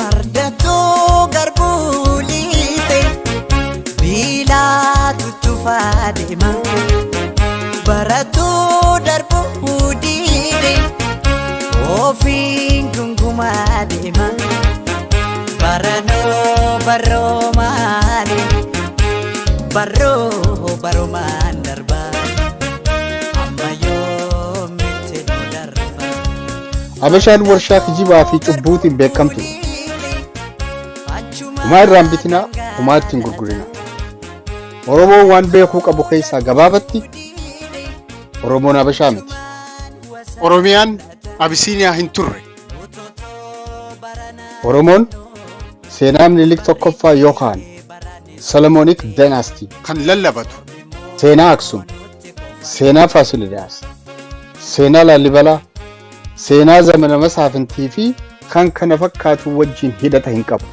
Fardattuu garbuu liite biilaatu tufaa deema. Barattuu darbuu diide ofiin gungumaa deema. Baranoo baroomaani baroo baromaan darba. Amma yoomitti nu darba. Habashaan warshaa kijibaa fi cubbuutiin beekamtu. Humaa irraan bitinaa, humaa ittiin gurgurinaa. Oromoon waan beekuu qabu keessaa gabaabatti Oromoon Habashaa miti. Oromiyaan Abisiiniyaa hin turre. Oromoon seenaa Minilik tokkoffaa yookaan Solomonic Dynasty kan lallabatu, seenaa Aksum, seenaa Faasilidaas, seenaa Laalibalaa, seenaa zamana masaafintii fi kan kana fakkaatu wajjin hidhata hin qabu.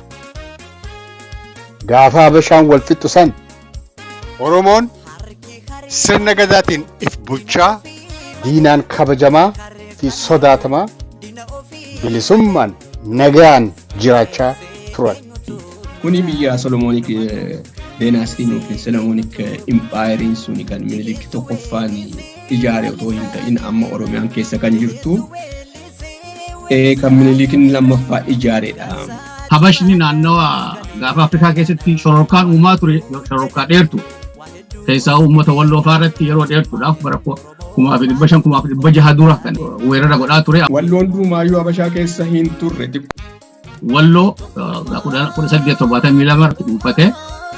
Gaafa Habashaan wal fixxu san Oromoon sirna gadaatiin if bulchaa, diinaan kabajamaa fi sodaatamaa bilisummaan nagaan jiraachaa turan. Kuni biyya Solomonic Dynasty yookiin Solomonic Empire suni kan Minilik tokkoffaan ijaare otoo hin ta'in amma Oromiyaan keessa kan jirtu kan Minilikin lammaffaa ijaaredha. Habashni naannawa gaafa Afrikaa keessatti shororkaan uumaa ture, shororkaa dheertu keessaa uummata Walloo fa'aa irratti yeroo dheertuudhaaf bara 1500, 1600 dura kan weerara godhaa ture. Walloon durumaayyuu Habashaa keessa hin turre. Walloo 1872 irratti dhuunfatee.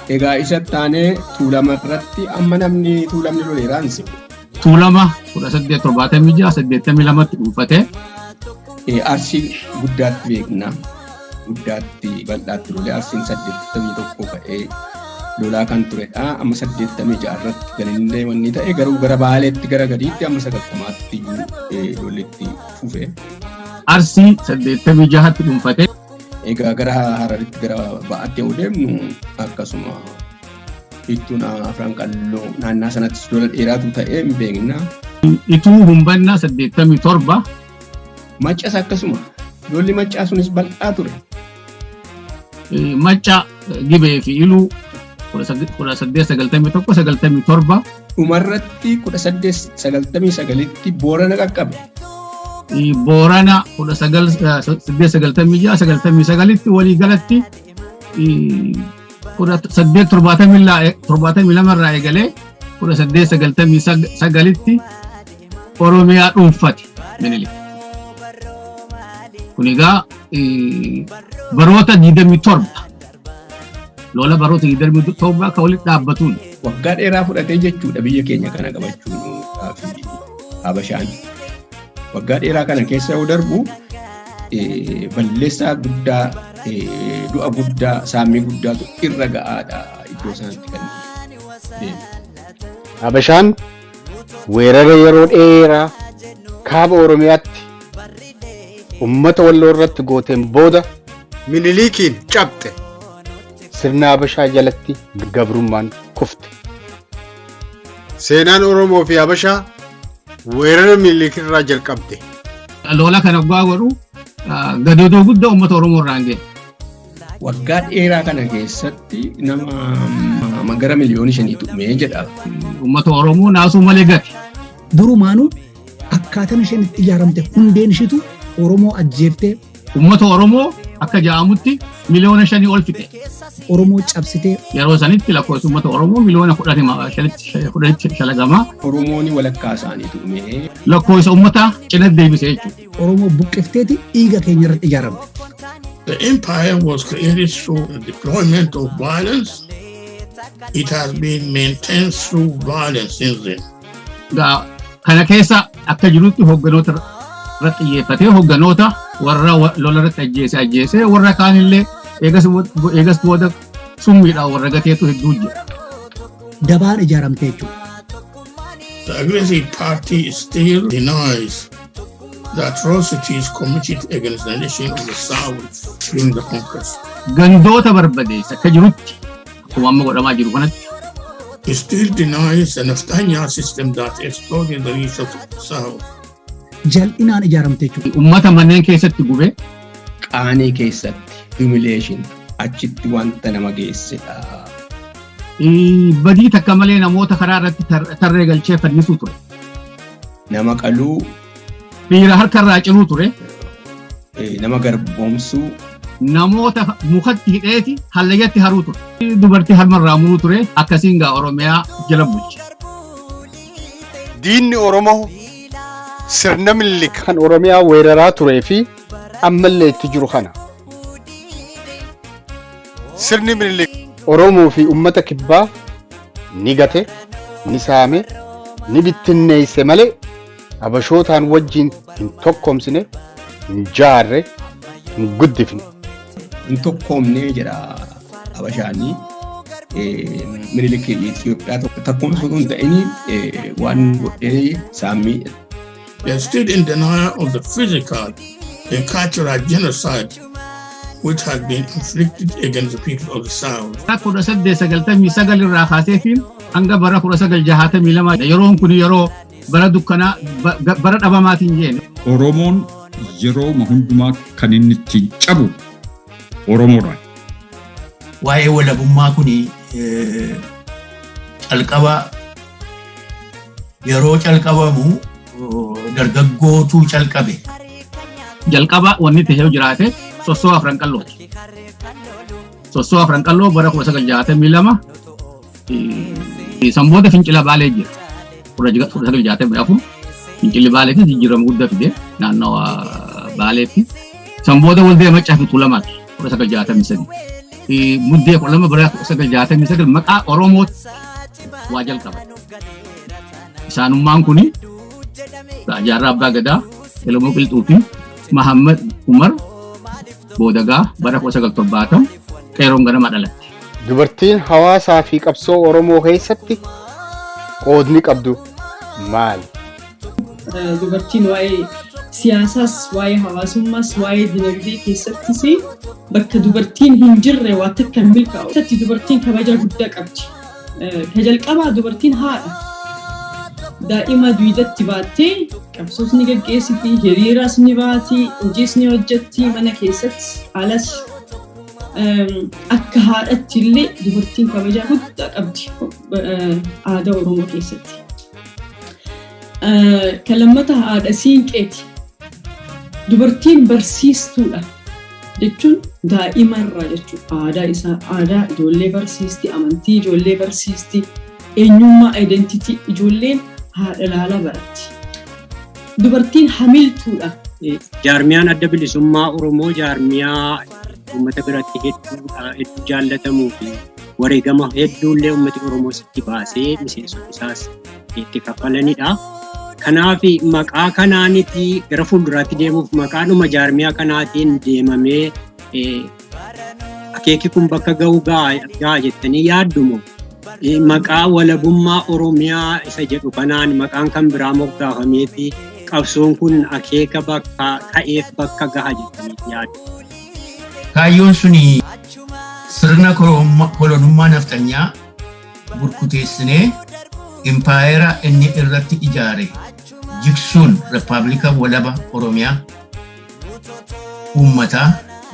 Egaa isa taanee Tuulama irratti amma namni Tuulamni loleeraan si'u. Tuulama 1876, 82tti dhuunfatee. Arsii guddaatti beekna. Guddaatti bal'aatti lolee Arsiin 81 ka'ee lolaa kan turedha. Amma 86 irratti kan inni wanni ta'e garuu gara Baaleetti gara gadiitti amma 90tti iyyuu lollitti fufe. Arsii 86tti dhuunfatee. Egaa gara Hararitti gara ba'aatti yoo deemnu akkasuma ittuun Afran Qalloo naannaa sanattis lola dheeraatu ta'ee hin beekna. Ituu Humbannaa 87. Maccas akkasuma lolli Maccaa sunis bal'aa ture. Macca, Gibee fi Iluu 1891, 97. Dhumarratti 1899tti Boorana qaqqabe. Boorana 1896, 99tti walii galatti 1872 irraa eegalee 1899tti Oromiyaa dhuunfate Minilik. Kun egaa baroota 27, lola baroota 27 akka walitti dhaabbatuun. Waggaa dheeraa fudhatee jechuudha biyya keenya kana qabachuudhaaf Habashaan. Waggaa dheeraa kana keessa yoo darbu balleessaa guddaa, du'a guddaa, saammii guddaatu irra ga'aadha iddoo sanatti kan deemu. Habashaan weerara yeroo dheeraa kaaba Oromiyaatti ummata Walloo irratti gooteen booda Miniliikiin cabxe. Sirna Habashaa jalatti gabrummaan kufte. Seenaan Oromoo fi Habashaa weerara Miniliik irraa jalqabde. Lola kana waggaa godhu gadadoo guddaa uummata Oromoo irraan ga'e. Waggaa dheeraa kana keessatti nama gara miliyoona 5tu dhumee jedha. Uummata Oromoo naasuu malee gate. Durumaanuu akkaataan isheen itti ijaaramte hundeen ishiitu Oromoo ajjeeftee. Uummata Oromoo akka ja'amutti miliyoona 5 ol fixe. Oromoo cabsitee. Yeroo sanitti lakkoofsi uummata Oromoo miliyoona 10, 5tti shalagama. Oromoon walakkaa isaaniitu dhumee. Lakkoofsa uummataa cina deebise jechuudha. Oromoo buqqifteeti dhiiga keenya irratti ijaaramte. The empire was created through the deployment of violence. It has been maintained through violence since then. Kana keessa akka jirutti hoogganoota irratti xiyyeeffatee hoogganoota warra lola irratti ajjeese ajjeese, warra kaanillee eegas booda summiidhaan warra gateetu hedduu jira. Dabaan ijaaramte jechuudha. The aggressive party still denies the atrocities committed against the nation of the South during the conquest. Gandoota barbadeessa akka jirutti akkuma amma godhamaa jiru kanatti. It still denies the Naftanya system that exploited the reach of the South. Jal'inaan ijaaramte jechuudha. Uummata manneen keessatti gubee. Qaanii keessatti humiliation achitti wanta nama geessedha. Badii takka malee namoota karaa irratti tarree galchee fannisuu ture. Nama qaluu. Dhiira harkarraa ciruu ture. Nama garboomsuu. Namoota mukatti hidheeti hallayyatti haruu ture. Dubartii harmarraa muruu ture. Akkasiin gaa Oromiyaa jala bulche. Diinni Oromoo sirna Minilik kan Oromiyaa weeraraa turee fi ammallee itti jiru kana. Sirni Minilik Oromoo fi uummata kibbaa ni gate, ni saame, ni bittinneesse malee Habashootaan wajjin hin tokkoomsine, hin jaarre, hin guddifne. Hin tokkoomne jedha Habashaanii. Minilik Itoophiyaa tokkoomsuu osoo hin ta'in waan godhee saammii. They are still in denial of the physical and cultural genocide which has been inflicted against the people of the South. 1899 irraa kaasee hanga bara 1962, yeroon kun yeroo bara dukkanaa, bara dhabamaatiin jeene. Oromoon yeroo hundumaa kan inni ittiin cabu Oromoodhaan. Waa'ee walabummaa kun calqaba yeroo calqabamu dargaggootu calqabe. Jalqaba wanni ta'ee jiraate sossoo Afran Qallooti. Sossoo Afran Qalloo bara 1962, sanboota fincila Baalee jira. 1964 fincilli Baaleetti jijjiirama guddaa fide naannawa Baaleetti. Sanboota Waldee Maccaa fi Tuulamaati 1963. Muddee 12 bara 1969 maqaa Oromootti waa jalqaba. Isaanummaan kuni Jaarraa Abbaa Gadaa, Elmoo Qilxuu fi Mahammad Umar Boodagaa bara 1970 qeeroon ganama dhalatte. Dubartiin hawaasaa fi qabsoo Oromoo keessatti qoodni qabdu maali? Dubartiin waa'ee siyaasaas, waa'ee hawaasummaas, waa'ee dinagdee keessattis bakka dubartiin hin jirre waa takka hin milkaa'u. Keessatti dubartiin kabaja guddaa qabdi. Ka jalqabaa dubartiin haadha. Daa'ima duwidatti baattee qabsoos ni gaggeessiti, hiriiraas ni baati, hojiis ni hojjetti, mana keessatti alas akka haadhatti illee dubartiin kabaja guddaa qabdi aadaa Oromoo keessatti. Kan lammata haadha siinqeeti. Dubartiin barsiistuudha jechuun daa'imarraa jechuudha. Aadaa isaa, aadaa ijoollee barsiisti, amantii ijoollee barsiisti, eenyummaa, identity ijoolleen haadha laalaa baratti. Dubartiin hamiltuudha. Jaarmiyaan Adda Bilisummaa Oromoo jaarmiyaa uummata biratti hedduu jaallatamuu fi wareegama hedduullee uummati Oromoo itti baasee miseensota isaas itti kaffalanidha. Kanaaf maqaa kanaanitti gara fuulduraatti deemuuf maqaadhuma jaarmiyaa kanaatiin deemamee akeeki kun bakka ga'u ga'a jettanii yaaddumo? Maqaa walabummaa Oromiyaa isa jedhu kanaan maqaan kan biraa moggaafameeti qabsoon kun akeeka bakka ka'eef bakka gaha jettanii yaaddu? Kaayyoon suni sirna kolonummaa nafxanyaa burkuteessinee impaayera inni irratti ijaare jigsuun Rippaabilika walaba Oromiyaa uummataa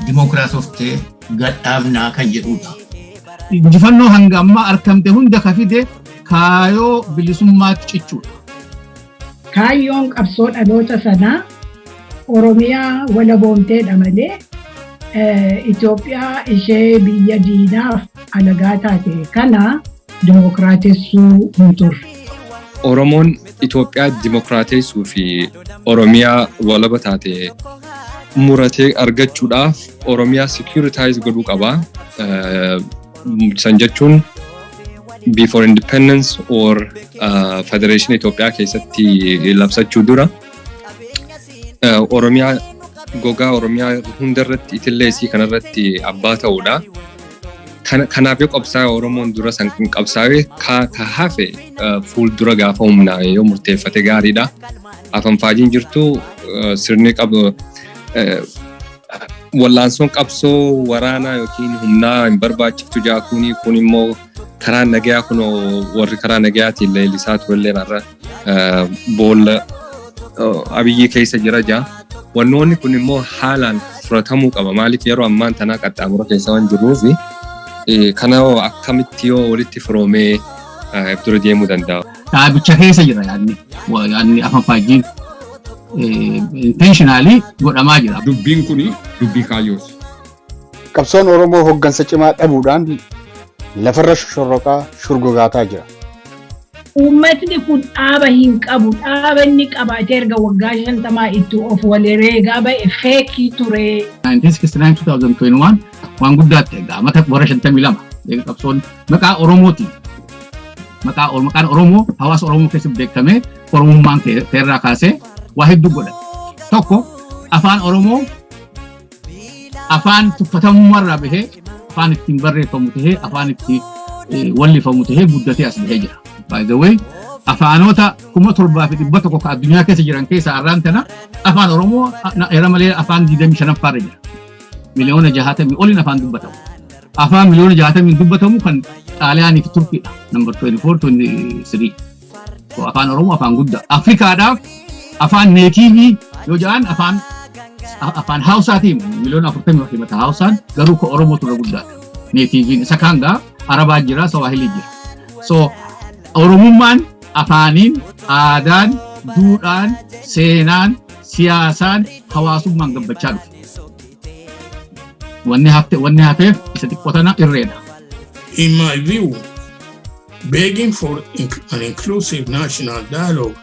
dimokiraatoftee gadhaabnaa kan jedhudha. Injifannoo hanga ammaa argamte hunda ka fide kaayoo bilisummaatti cichuudha. Kaayyoon qabsoo dhaloota sanaa Oromiyaa walaboomteedha malee Itoophiyaa ishee biyya diinaaf alagaa taate kana dimokiraatessuu hin turre. Oromoon Itoophiyaa dimokiraatessuu fi Oromiyaa walaba taate muratee argachuudhaaf Oromiyaa securitize godhuu qaba. San jechuun before independence or Federation Itoophiyaa keessatti labsachuu dura Oromiyaa gogaa Oromiyaa hundarratti itillee isii kanarratti abbaa ta'uudha. Kanaaf yoo qabsaa'e, Oromoon dura san qabsaa'e, ka hafe fuuldura gaafa humnaa yoo murteeffate gaariidha. Afanfaajiin jirtu sirni qabu wallaansoon qabsoo waraanaa yookiin humnaa hin barbaachiftu jaakuuni. Kun immoo karaa nagayaa, kun warri karaa nagayaatiin leellisaa turellee irra boolla Abiyyi keessa jira jaa. Wannoonni kun immoo haalaan furatamuu qaba. Maaliif, yeroo ammaan tanaa qaxxaamura keessa waan jirruufi kana akkamitti yoo walitti firoomee dura deemuu danda'a? Dhaabicha keessa jira yaadni afanfaajjiin intentionally godhamaa jira. Dubbiin kuni dubbii kaayyooti. Qabsoon Oromoo hoggansa cimaa dhabuudhaan lafarra shorroqaa shurgogaataa jira. Uummatni kun dhaaba hin qabu. Dhaaba inni qabaatee erga waggaa 50 itti of wareegaa ba'e fake ture. 1969-2021 waan guddaatti egaa mata bara 52 eega qabsoon maqaa Oromootiin maqaan Oromoo hawaasa Oromoo keessatti beekamee Oromummaan keerraa kaasee waa hedduu godhan. Tokko, afaan Oromoo afaan tuffatamummaarraa bahee afaan ittiin barreeffamu tahee, afaan itti wallifamu tahee guddatee as bahee jira. By the way, afaanota 7100 ka addunyaa keessa jiran keessaa har'aan tana afaan Oromoo era malee afaan 25ffaarra jira. Miliyoona 60 oliin afaan dubbatamu. Afaan miliyoona 60 dubbatamu kan Xaaliyaanii fi Turkiidha. Number 24, 23. So afaan Oromoo afaan guddaa. Afrikaadhaaf afaan native yoo jedhan afaan Hausaatiin miliyoona 40 himata Hausaan, garuu ka Oromoo turre guddaadha. Nativeiin isa kaan gaa Arabaa jira, Sawaahilii jira. So Oromummaan afaaniin, aadaan, duudhaan, seenaan, siyaasaan, hawaasummaan gabbachaa dhufe. Wanni hafeef isa xiqqoo tana irreedha. In my view, begging for an inclusive national dialogue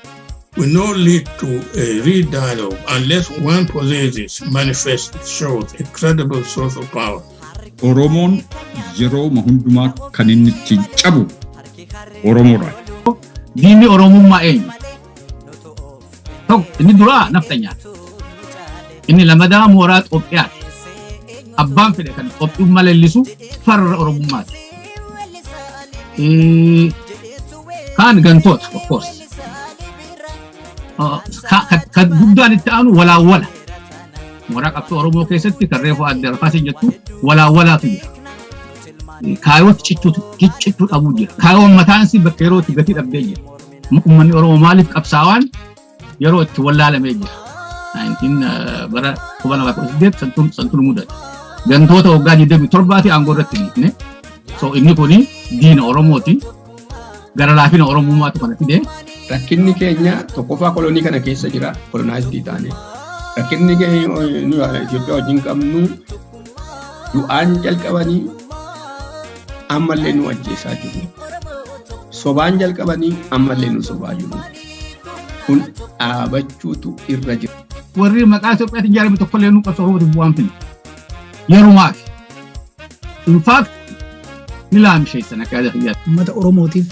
will not lead to a real dialogue unless one possesses, manifests, shows a credible source of power. Oromoon yeroo hundumaa kan inni ittiin cabu Oromoodha. Diinni Oromummaa eenyu? Tokko, inni duraa nafxanyaadha. Inni lamadaa mooraa Itoophiyaati. Abbaan fedhe kan Itoophiyummaa leellisu farra Oromummaati. Kaan gantoota, of course. Kan guddaan itti aanu walaawwala. Mooraa qabsoo Oromoo keessatti kan reefu adde Arfaasin jettu walaawwalaatu jira. Kaayootti ciccituu dhabuu jira. Kaayoon mataan isii bakka yeroo itti gatii dhabdee jira. Uummanni Oromoo maaliif qabsaawaan yeroo itti wallaalamee jira. 19 bara 2018 santuun mudate. Gantoota waggaa 27 aangoo irratti dhiifne. So inni kuni diina Oromooti. Gara laafina Oromummaatu kana fide. Rakkinni keenya tokkoffaa kolonii kana keessa jira, colonized taane. Rakkinni keenya nu Itoophiyaa wajjin qabnu du'aan jalqabanii ammallee nu ajjeesaa jiru. Sobaan jalqabanii ammallee nu sobaa jiru. Kun dhaabachuutu irra jira. Warri maqaa Itoophiyaatiin ijaarame tokkollee nu qabsoo Oromootiif bu'aan finne. Yerumaaf. In fact, ni laamsheessan akka yaada kiyyaatti. Uummata Oromootiif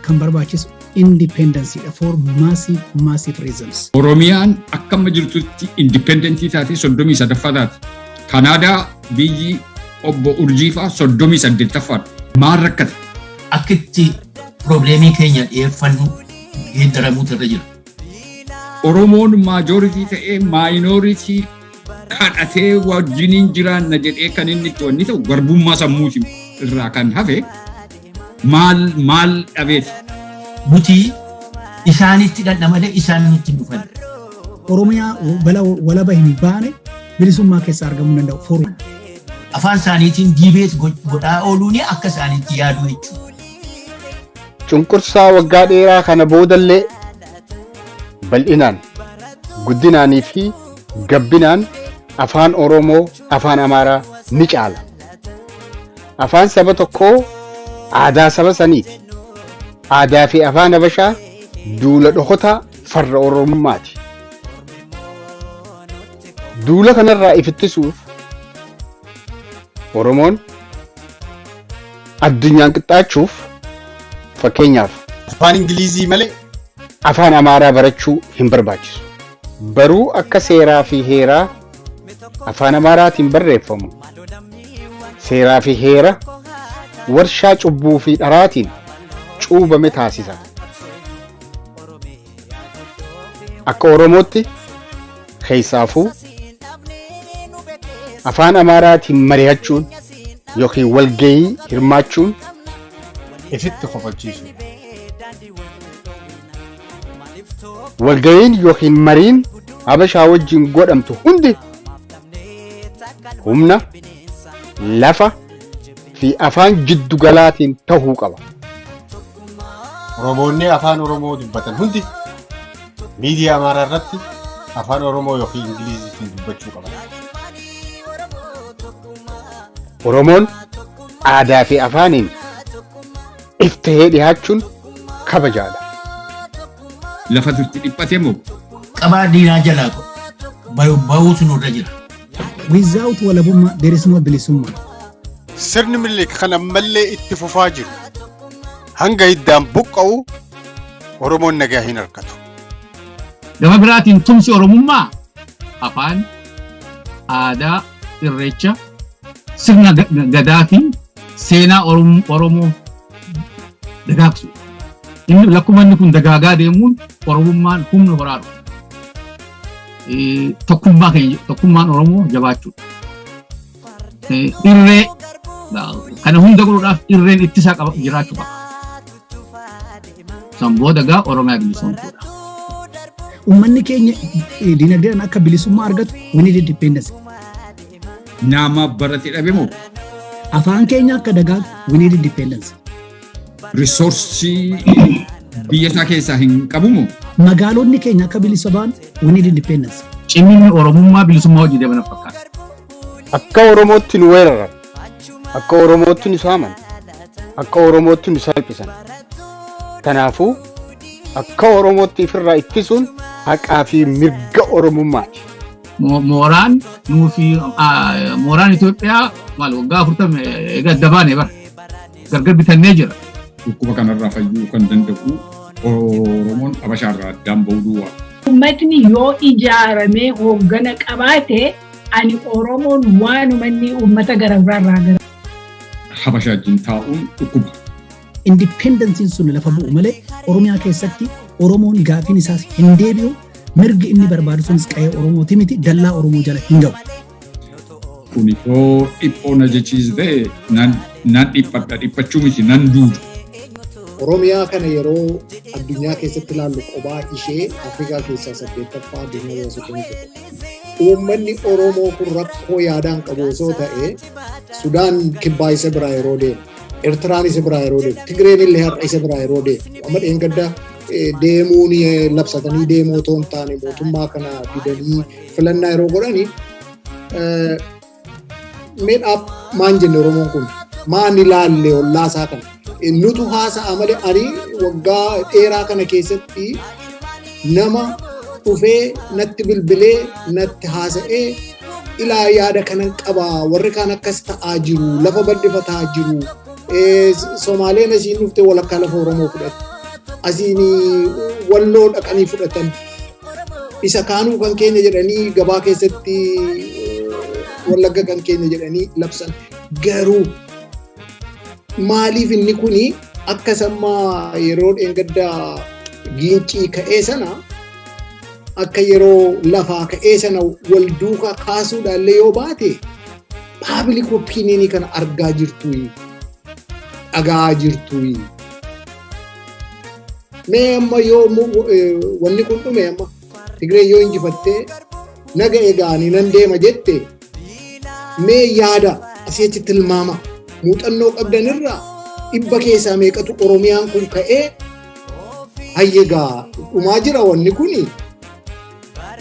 kan barbaachisu independencedha for massive, massive reasons. Oromiyaan akka amma jirtutti independent taate 33ffaa taate. Kanaadaa biyyi obbo Urjiifaa 38ffaadha. Maal rakkate? Akka itti problem keenya dhiyeeffannu geeddaramuutu irra jira. Oromoon majority ta'ee minority kadhatee wajjiniin jiraanna jedhee kan inni itti wanni ta'u garbummaa sammuuti irraa kan hafe maal maal dhabeeti? Nuti isaanitti dhandha malee isaan nutti hin dhufan. Oromiyaa walaba hin baane bilisummaa keessaa argamuu hin danda'u. For Afaan isaaniitiin debate godhaa ooluun akka isaaniitti yaaduu jechuudha. Cunqursaa waggaa dheeraa kana boodallee bal'inaan, guddinaanii fi gabbinaan afaan Oromoo afaan Amaaraa ni caala. Afaan saba tokkoo aadaa saba saniiti. Aadaa fi afaan Habashaa duula dhokotaa farra Oromummaati. Duula kanarraa ifittisuuf Oromoon addunyaan qixxaachuuf, fakkeenyaaf, afaan Ingilizii malee afaan Amaaraa barachuu hin barbaachisu. Baruu akka seeraa fi heeraa afaan Amaaraatiin barreeffamu seeraa fi heera Warshaa cubbuu fi dharaatiin cuubame taasisa. Akka Oromootti keessaafuu afaan Amaaraatiin mari'achuun yookiin walgahii hirmaachuun ifitti kofalchiisu. Walgahiin yookiin mariin Habashaa wajjin godhamtu hundi humna, lafa fi afaan jiddugalaatiin tahuu qaba. Oromoonni afaan Oromoo dubbatan hundi miidiyaa Amaaraa irratti afaan Oromoo yookiin Ingiliziitiin dubbachuu qaban. Oromoon aadaa fi afaaniin if tahee dhihaachuun kabajaadha. Lafatu itti dhiphate moo? Qabaa diinaa jalaa bahuutu nurra jira. Without walabummaa, there is no bilisummaa. Sirni Minilik kan ammallee itti fufaa jiru hanga hiddaan buqqa'u Oromoon nagaa hin argatu. Gama biraatiin tumsi Oromummaa afaan, aadaa, irreecha, sirna gadaa fi seenaa Oromoo dagaagsu. Inni lakkuma inni kun dagaagaa deemuun Oromummaan humna horaa dhufa. Tokkummaa keenya, tokkummaan Oromoo jabaachuudha. Irree kana hunda godhuudhaaf irreen ittisaa qaba jiraachuu qaba. San booda gaa Oromiyaa bilisoomtuudha. Uummanni keenya dinagdeen akka bilisummaa argatu, we need independence. Nama barate dhabe moo? Afaan keenya akka dagaagu, we need independence. Resource biyya isaa keessaa hin qabu moo? Magaalonni keenya akka bilisa ba'an, we need independence. Ciminni Oromummaa bilisummaa hojii deeman fakkaata. Akka Oromootti nu weeraran, akka Oromootti nu saaman, akka Oromootti nu salphisan. Kanaafuu akka Oromootti ifirraa ittisuun haqaa fi mirga Oromummaati. Mooraan nuufi mooraan Itoophiyaa maal waggaa 40 eega adda baane bara gargar bitannee jira. Dhukkuba kanarraa fayyuu kan danda'u Oromoon Habashaarraa addaan bahuu duwwaa. Uummatni yoo ijaaramee hooggana qabaate, ani Oromoon waanuma inni uummata gara biraarraa gara. Habashaa wajjin taa'uun dhukkuba. Independenceiin sun lafa bu'u malee Oromiyaa keessatti Oromoon gaafiin isaas hin deebi'u, mirgi inni barbaadu sunis qa'ee Oromooti miti, dallaa Oromoo jala hin ga'u. Kun yoo dhiphoo na jechiisee nan dhiphadha, dhiphachuu miti, nan duuda. Oromiyaa kana yeroo addunyaa keessatti ilaallu qophaa ishee Afrikaa keessaa 8ffaa, addunyaa keessaa 31. Uummanni Oromoo kun rakkoo yaadaan qabu osoo ta'e, Sudaan kibbaa isa biraa yeroo deemu, Eertiraan isa biraa yeroo deemu, Tigreen illee har'a isa biraa yeroo deemu, amma dheengadda deemuun labsatanii deemuu otoo hin taane mootummaa kana fidanii filannaa yeroo godhani meedhaaf maan jenne? Oromoon kun maan ilaalle ollaa isaa kana nutu haasa'a malee ani waggaa dheeraa kana keessatti nama dhufee natti bilbilee natti haasa'ee, "Ilaa, yaada kanan qaba, warri kaan akkas ta'aa jiru, lafa bal'ifataa jiru, Somaaleen asiin dhufte walakkaa lafa Oromoo fudhatte, asiin Walloo dhaqanii fudhatan, isa kaanuu kan keenya jedhanii gabaa keessatti Wallagga kan keenya jedhanii labsan," garuu maaliif inni kuni akka sammaa yeroo dheengaddaa Giincii ka'ee sana, akka yeroo lafaa ka'ee sana wal duukaa kaasuudhaallee yoo baate, public opinion kana argaa jirtu, dhagaa jirtu. Mee amma yoo wanni kun dhume, amma Tigree yoo injifattee naga egaanii nan deema jette, mee yaada asii achi tilmaama muuxannoo qabdanirraa 100 keessaa meeqatu Oromiyaan kun ka'ee hayyegaa dhumaa jira, wanni kuni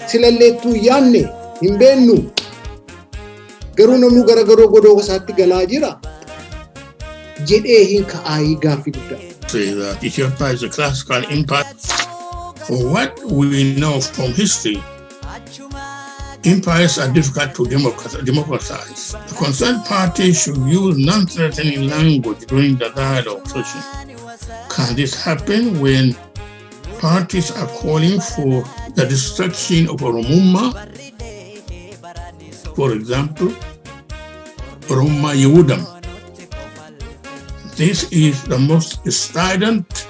silalleettuu yaanne hin beennu, garuu namni gara garoo godoo isaatti galaa jira jedhee hin ka'aayii gaaffii guddaa. Say that Ethiopia is a classical empire. For what we know from history, empires are difficult to democratize. The concerned parties should use non-threatening language during the dialogue session. Can this happen when parties are calling for the destruction of Oromummaa? For example, Oromummaa ይውደም. This is the most strident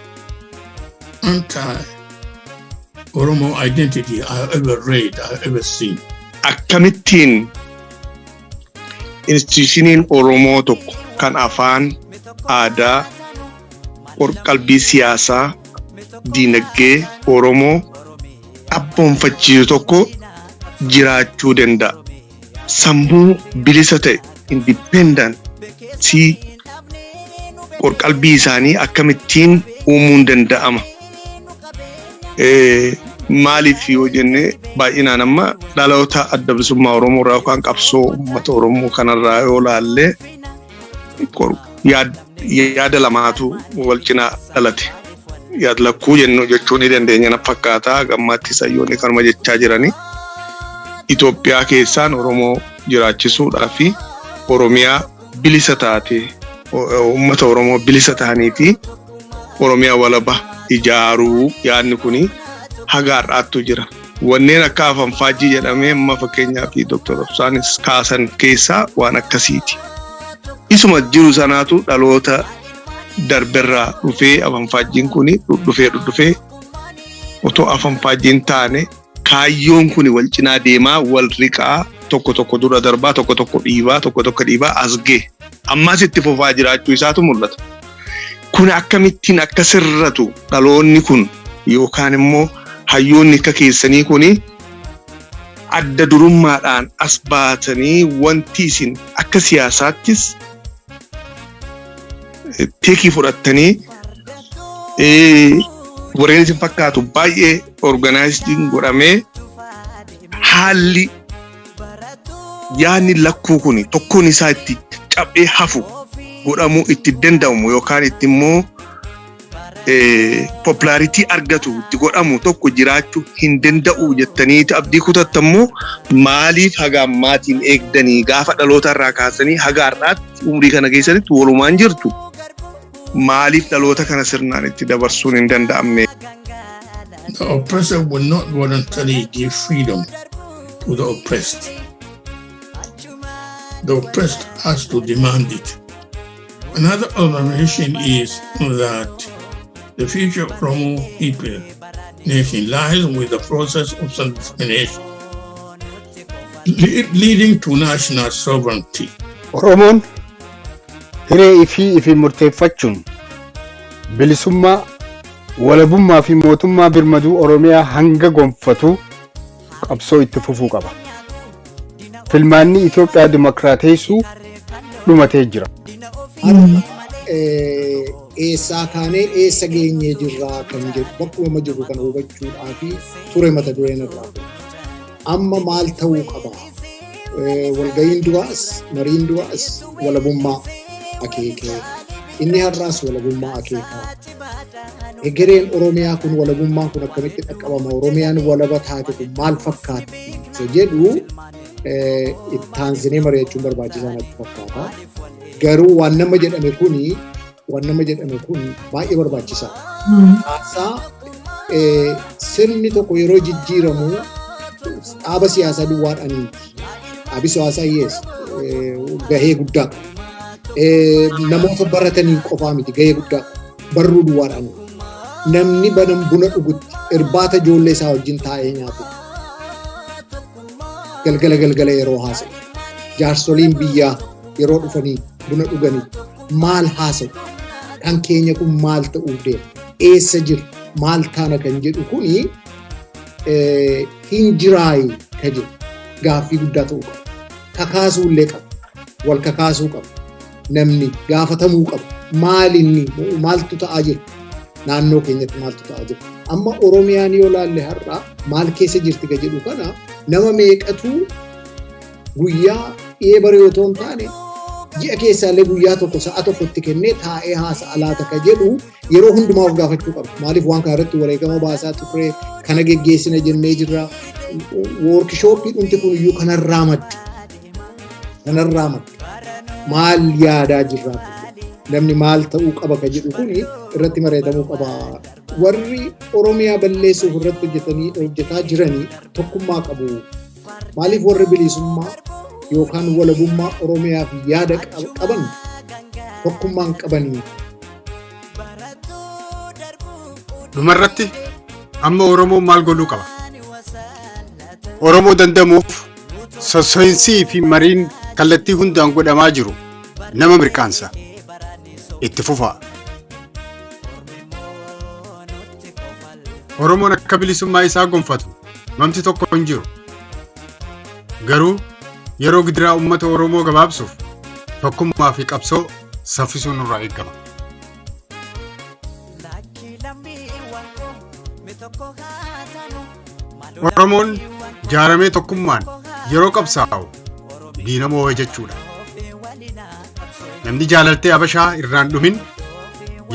anti-Oromo identity I've ever read, I've ever seen. Akkamittiin institushiniin Oromoo tokko kan afaan, aadaa, qalbii siyaasaa, diinagdee Oromoo abboonfachiisu tokko jiraachuu danda'a? Sammuu bilisa ta'e, independency qorqalbii isaanii akkamittiin uumuun danda'ama? Maaliif yoo jenne, baay'inaan amma dhaloota Adda Bilisummaa Oromoo irraa yookaan qabsoo uummata Oromoo kanarraa yoo laallee, yaada lamaatu wal cinaa dhalate. Yaada lakkuu jennu jechuu ni dandeenya na fakkaata. Gammaatti sayyoonni kanuma jechaa jirani. Itoophiyaa keessaan Oromoo jiraachisuudhaa fi Oromiyaa bilisa taate, uummata Oromoo bilisa ta'anii fi Oromiyaa walaba ijaaruu, yaadni kuni haga har'aattu jira. Wanneen akka afanfaajii jedhamee amma fakkeenyaa fi Dr. Obsaanis kaasan keessaa waan akkasiiti. Isuma jiru sanaatu dhaloota darberraa dhufee afanfaajiin kuni dhufee dhufee, otoo afanfaajiin taane kaayyoon kuni wal cinaa deemaa, wal riqaa, tokko tokko dura darbaa, tokko tokko dhiibaa, tokko tokko dhiibaa as ga'e. Ammas itti fufaa jiraachuu isaatu mul'ata. Kun akkamittiin akka sirratu dhaloonni kun yookaan immoo hayyoonni akka keessanii kuni adda durummaadhaan as baatanii, wanti isin akka siyaasaattis teekii fudhattanii warreen isin fakkaatu baay'ee organized godhamee, haalli yaadni lakkuu kun tokkoon isaa itti cabee hafu godhamuu itti danda'amu yookaan itti immoo popularity argatu itti godhamu tokko jiraachuu hin danda'u jettanii abdii kutattammoo, maaliif haga ammaatiin eegdanii, gaafa dhaloota irraa kaasanii haga har'aatti umrii kana keessatti walumaan jirtu, maaliif dhaloota kana sirnaan itti dabarsuun hin danda'amne? The oppressor will not voluntarily give freedom to the oppressed. The oppressed has to demand it. Another observation is that the future Oromo people nation lies with the process of self-determination, leading to national sovereignty. Oromoon hiree ifii ifii murteeffachuun bilisummaa, walabummaa fi mootummaa birmaduu Oromiyaa hanga gonfatu qabsoo itti fufuu qaba. Filmaanni Itoophiyaa dimokiraateessuu dhumatee jira. Eessaa kaanee eessa geenyee jirraa kan jedhu, bakkuma jirru kana hubachuudhaa fi ture mata dureen irraa. Amma maal ta'uu qaba? Walga'iin duraas, mariin duraas walabummaa akeekee, inni har'aas walabummaa akeekaa. Egereen Oromiyaa kun, walabummaan kun akkamitti dhaqqabama? Oromiyaan walaba taate kun maal fakkaatti? Isa jedhu ittaansinee mari'achuun barbaachisaa natti fakkaata. Garuu waan nama jedhame kun baay'ee barbaachisaadha. Haasaa sirni tokko yeroo jijjiiramu dhaaba siyaasaa duwwaadhaan miti. Dhaabi siyaasaa yes gahee guddaa qaba. Namoota barataniin qofaa miti gahee guddaa qaba. Barruu duwwaadhaan. Namni buna dhugutti, irbaata ijoollee isaa wajjin taa'ee nyaatu. Galgala galgala yeroo haasa'u. Jaarsoliin biyyaa yeroo dhufanii buna dhuganii maal haasa'u? Kan keenya kun maal ta'uuf deema? Eessa jira? Maal taana kan jedhu kuni hin jiraayi ka jedhu gaaffii guddaa ta'uu qaba. Kakaasuu illee qaba. Wal kakaasuu qaba. Namni gaafatamuu qaba. Maal inni, maaltu ta'aa jira? Naannoo keenyatti maaltu ta'aa jira? Amma Oromiyaan yoo laalle har'a maal keessa jirti ka jedhu kana, nama meeqatu guyyaa dhiyee baree otoo hin taane ji'a keessaallee guyyaa tokko sa'a tokkotti kennee taa'ee haasa'a laata ka jedhu yeroo hundumaa of gaafachuu qaba. Maaliif, waan kana irratti wareegama baasaa turre, kana geggeessina jennee jirra. Workshopii dhumti kun iyyuu kanarraa madde. Kanarraa madde. Maal yaadaa jirra? Namni maal ta'uu qaba ka jedhu kuni irratti mari'atamuu qaba. Warri Oromiyaa balleessuuf irratti hojjetanii hojjetaa jiranii tokkummaa qabu. Maaliif, warri bilisummaa yookaan walabummaa Oromiyaaf yaada qaban Tokkummaan qabanii. Dhumarratti amma Oromoon maal godhuu qaba? Oromoo dandamuuf sosso'iinsii fi mariin kallattii hundaan godhamaa jiru nama mirqaansa. Itti fufaa. Oromoon akka bilisummaa isaa gonfatu mamti tokko hin jiru. Garuu yeroo gidiraa uummata Oromoo gabaabsuuf tokkummaa fi qabsoo saffisuun nurraa eegama. Oromoon jaaramee tokkummaan yeroo qabsaa'u diina moo'e jechuudha. Namni jaalaltee Habashaa irraan dhumin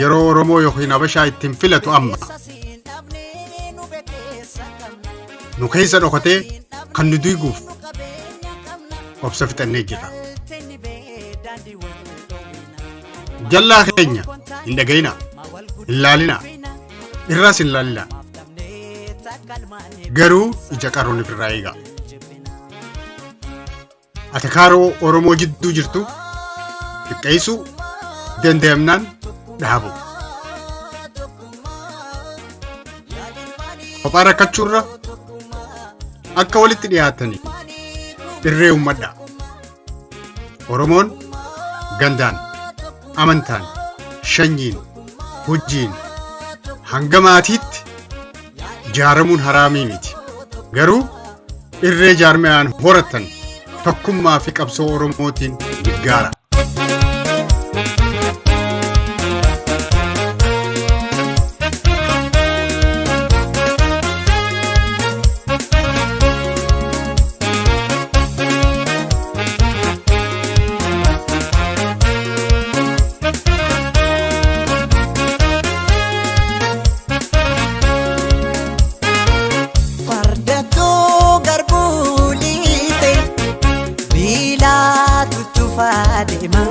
yeroo Oromoo yookiin Habashaa ittiin filatu amma. Nu keessa dhokatee kan nu diiguuf obsa fixannee jirra. Jallaa keenya hin dhaga'inaa, hin laalinaa, irraas hin laalinaa. Garuu ija qaroon ofirraa eegaa. Atakaaroo Oromoo jidduu jirtu xiqqeessuu danda'amnaan dhaabu. Kophaa rakkachuurra akka walitti dhiyaatanii irree uummadhaa. Oromoon gandaan, amantaan, shanyiin, hojjiin hanga maatiitti jaaramuun haraamii miti. Garuu irree jaarmayaan horatan tokkummaa fi qabsoo Oromootiin gargaara. Fardattuu garbuu liite biilaatu tufaa deema.